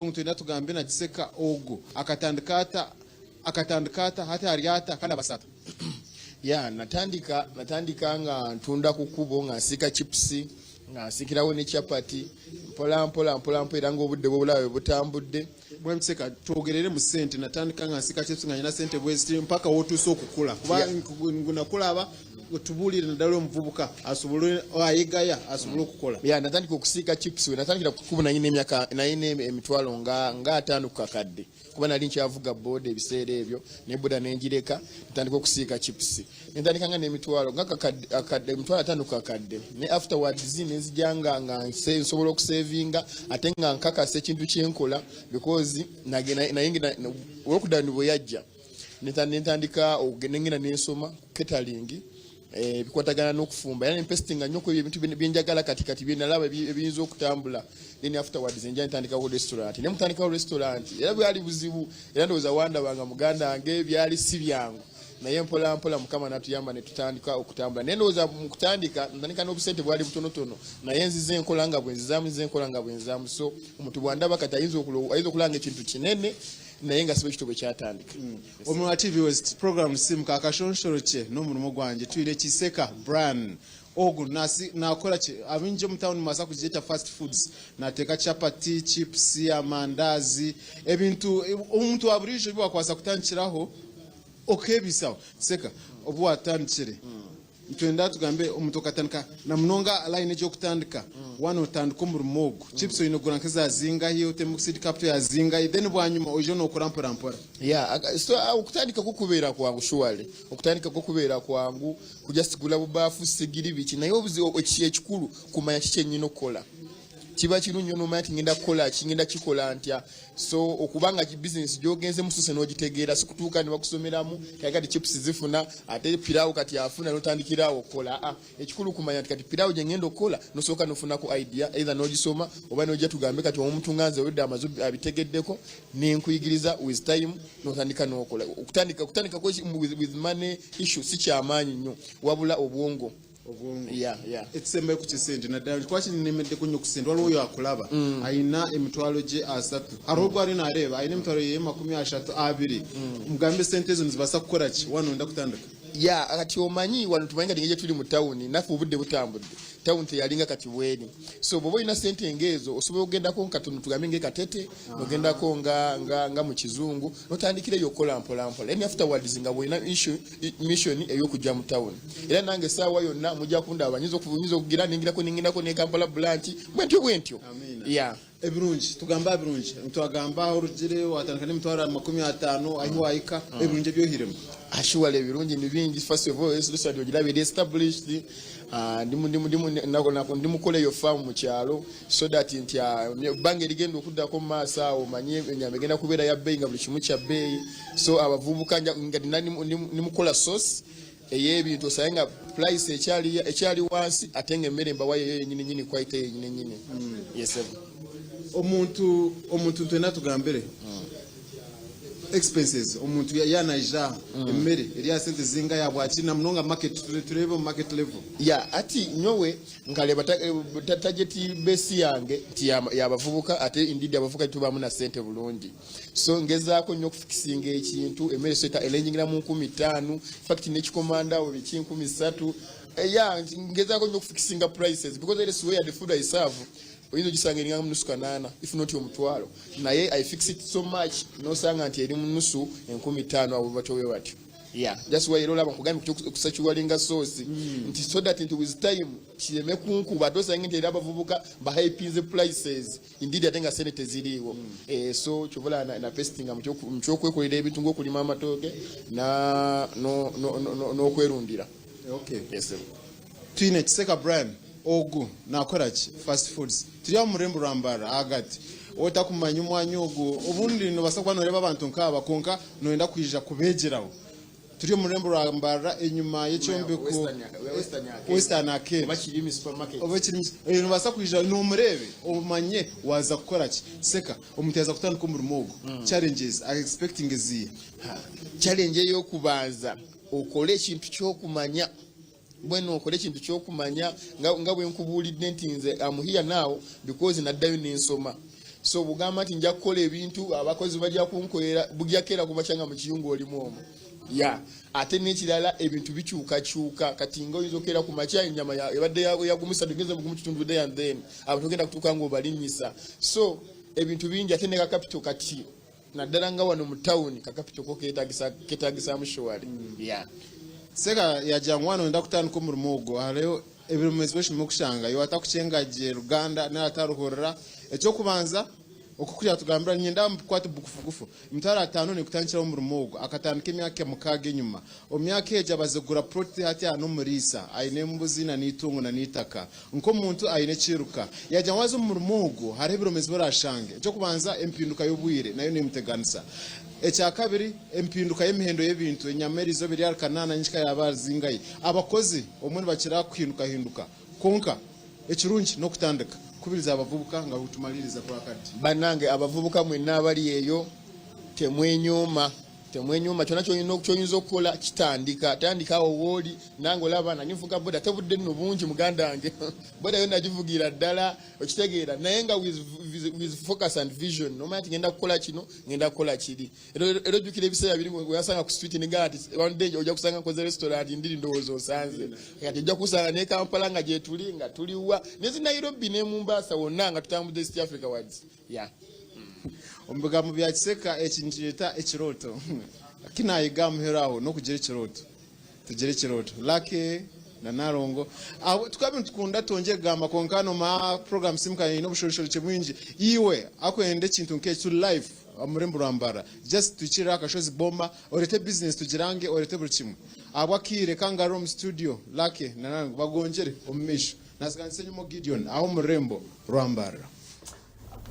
Nitwenda tugambe na Kiseka ogu akatandika ata, akatandika ata, hati ari ata kandi abaasa ata? Yeah, natandika natandika nga ntunda ku kkubo nga nsiika chips nga nsiikirawo ne chapati mpola mpola mpola mpola era ng'obudde bw'obulaba bwe butambudde. Mbwenu Kiseka twogerere mu sente, natandika nga nsiika chips nga nyina sente bweziti mpaka wotuuse okukula kuba Yeah. ngu nakulaba tubuulire naddala omuvubuka asobole ayegaya asobole okukola. Yeah, natandika okusiika chips we natandikira ku kkubo nalina emyaka nalina emitwalo nga nga ataano ku kakadde kuba nali nkyavuga boda ebiseera ebyo ne boda nengireka ntandika okusiika chips nentandika nga n'emitwalo nga kakadde akadde emitwalo ataano ku kakadde ne afterwards nenzija nga nga nse- nsobola okusevinga ate nga nkakasa ekintu kyenkola because nage- naye lockdown bwe yajja nentandika nengenda nensoma catering, ebikwatagana n'okufumba era nempestinga nnyo ku ebyo ebintu byenjagala kati kati byenalaba ebiyinza okutambula. Then afterwards nja ntandikawo restaurant, ne mutandikawo restaurant era bwali buzibu era ndowooza wandabanga muganda wange, byali si byangu, naye mpola mpola Mukama natuyamba ne tutandika okutambula. Naye ndowooza mu kutandika ntandika n'obusente bwali butonotono, naye nzize enkola nga bwenzizaamu, nzize enkola nga bwenzizaamu. So omuntu bwandaba kati ayinza okulanga ekintu kinene, naye nga si bwe kityo bwe kyatandika. Omu TV West program Simuka akashonshoro kye n'omurimo gwangye twire Kiseka Brian ogu nakora ki abingi omu town mubasa kugyeta fast foods, nateeka chapati, chips, amandazi, ebintu omuntu wa buriijo ebi wakwasa kutandikiraho okebisaho. Kiseka, obu watandikire, nitwenda tugambe omuntu okatandika na munonga line egi okutandika waana otandika omurimo ogu, chips oine kugura nk'eza zingahi, otemu seed capital ya zingahi, then bwanyima oije nokora mpora mpora? Yeah, so okutandika kukubeera kwangu, surely okutandika kukubeera kwangu kuja sigula bubaafu sigiri biki, naye obuzibu ekikulu kumanya ki kyenyina okukola. Kiba kirungi nnyo nomanya nti ngenda kukola ki, ngenda kikola ntya. So okubanga bizinesi gyogenze mususe n'ogitegeera, si kutuuka ne bakusomeramu kati kati chips zifuna ate pirawo kati afuna notandikirawo okukola. Ah, ekikulu kumanya nti kati pirawo gye ngenda okukola, nosooka nofunako idea, either n'ogisoma oba nojja tugambe kati omuntu nga nze oludde amazu abitegeddeko nenkuyigiriza, with time notandika nokola. Okutandika with money issue si kyamaanyi nnyo, wabula obwongo. Obwongo. Yeah. Ekisembayo ku kisente, naddala kwaki nemeddeko nnyo ku sente, waliwo oyo akulaba ayina emitwalo gye 30, hariho ogwo ari nareeba ayina emitwalo ye 30, 20, mugambe sente ezo nizibaasa kukora ki waana oyenda kutandika? Ya, kati omanyi wano tumanyi kati ngeri tuli mu tawuni naffe obudde butambudde, tawuni teyalinga kati bweri. So bw'oba olina sente ng'ezo osobola okugendako katono, tugambe ng'ekatete nogendako nga mu kizungu notandikira eyo okukola mpola mpola, then afterwards nga bwolina mission ey'okujja mu tawuni. Era nange essaawa yonna mujja kundaba, nyinza okugira ningirako ningendako ne Kampala branch bwentyo bwentyo. Amiina. Ya. Ebirungi, tugamba ebirungi, twagamba orugire watandika n'emitwaro 50 ahi wahika, ebirungi ebyohiremu? Actually ebirungi ni bingi. First of all, restaurant ogiraba eri established. Ah, ndimu ndimu ndimu nako- nako- ndimukola eyo farm mu kyalo so that nti ebbanga erigenda okuddako mu maaso awo omanye enyama egenda kubeera ya bbeeyi nga buli kimu kya bbeeyi. So abavubuka nga ndimukola source ey'ebintu osange nga price ekyali wansi ate nga emmere mbawayo eyo yenyini nyini, quality yenyini nyini. Yes, sir. Omuntu twena tugambire expenses, omuntu yanaija emmere eri aha sente zinga yabwaki na munonga market, turebe omu market level? Ya, ati nyowe nkaleba target base yange nti yabavubuka, ate indeed abavubuka tubamu na sente bulungi, so ngezaako nnyo okufikisinga ekintu emmere so erenjingira mu 5000, fact nekikomanda biki 3000. Ya, ngezaako nnyo okufikisinga prices because elsewhere the food I serve oyinza ogisanga eringa mu nusu kanaana, if not omutwalo, naye I fix it so much nosanga nti eri mu nusu 5000 abo batowe batyo. Yeah, that's why era olaba nkugambye okusakiwalinga source nti so that nti with time kireme kunkuba ate osange nti era abavubuka bahypinze prices indeed ate nga sente teziriiwo. So kyobola na pestinga mu kyokwekolera ebintu ng'okulima amatooke n'okwerundira. Okay. Yes, sir. Twine Kiseka Brian ogu nakora ki fast foods, turi aho murembo rwambara ahagati. Otakumanya omwanya ogu, obundi nobasa kuba noreba abantu nk'aba konka noyenda kwija kubegyeraho. Turi omu rurembo rwa Mbarara enyuma y'ekyombeko Western Arcade. Western Arcade. Oba Kirimi Supermarket. Oba Kirimi, nobasa kwija nomurebe omanye waza kukora ki. Seka, omuntu yaza kutandika omurimo ogu, challenges expecting eziiha? Challenge ey'okubanza, okole ekintu ky'okumanya, bweno okole ekintu ky'okumanya nga bwe nkubuulidde nti nze am here now because naddayo nensoma. So bwogamba nti nja kukola ebintu abakozi bajja kunkolera, bujja keera kumakya nga mu kiyungu olimu omwo. Ya ate n'ekirala ebintu bikyukakyuka, kati nga oyinza okukeera ku makya ennyama ebadde ya gumu ssatu egenze mu gumu kitundu there and then abantu ogenda kutuuka ng'obalinnyisa. So ebintu bingi ate ne ka capital kati naddala nga wano mu tawuni ka capital ko keetagisaamu shuwali. Ya. Seka yagira ngu waaba noyenda kutandika omurimo ogwo hariho ebiremezi ebi orikushanga iwe atakucenga gye Ruganda nari ataruhurira. Eky'okubanza oku ku yatugambira niinyenda mbikwate bugufugufu. Emitwaro ataano nekutandikiraho omurimo ogwo. Akatandika emyaka mukaaga enyima. Omu myaka egyo abaze kugura puroti hati aha n'omuriisa. Aine embuzi na n'itungo na n'eitaka. Nk'omuntu aine ekiiruka. Yagira ngu waaza omu murimo ogwo hariho ebiromezi ebi oraashange. Eky'okubanza, empinduka y'obwire nayo neemuteganisa. Ekyakabiri, empinduka y'emihendo y'ebintu, enyama eriizooba eri ahari kanaana nyenkyeka yaaba ahari zingahi. Abakozi obumwe nibakira kuhindukahinduka. Kwonka ekirungi n'okutandika kubiriza abavubuka nga tumariiriza kurakati. Banange abavubuka mwenna abali eyo temwenyooma. Temwenyuma kyona kyolina kyoyinza okukola kitandika tandika awo wooli nange olaba nali nvuga boda ate obudde nno bungi muganda wange boda yo nagivugira ddala okitegeera naye nga with, with focus and vision nomanya nti ngenda kukola kino ngenda kukola kiri era era ojjukira ebiseera biri weyasanga ku street nigaa nti one day ojja kusanga nkoze restaurant ndiri ndowooza osanze kati ojja kusanga ne Kampala nga gyetuli nga tuliwa ne zi Nairobi ne Mombasa wonna nga tutambudde East Africa wards yeah. Omu bigambo bya Kiseka eki nikireeta ekirooto. Ki naayiga aha muheru aho n'okugira ekirooto. Tugire ekirooto. Lucky na Nalongo. Abo tukaba nitukunda twongyere kugamba kwonka hanu omu program Simuka eine obushorishorokye bwingi. Iwe akwenda ekintu nk'eki turi live omu rurembo rwa Mbarara. Just tuhikirire aha kashozi Boma oreete business tugirange oreete buri kimwe. Ahabw'akaire kangarure omu studio Lucky na Nalongo bagongyere omu maisho. Nasiganisa enyima Gideon aha omu rurembo rwa Mbarara.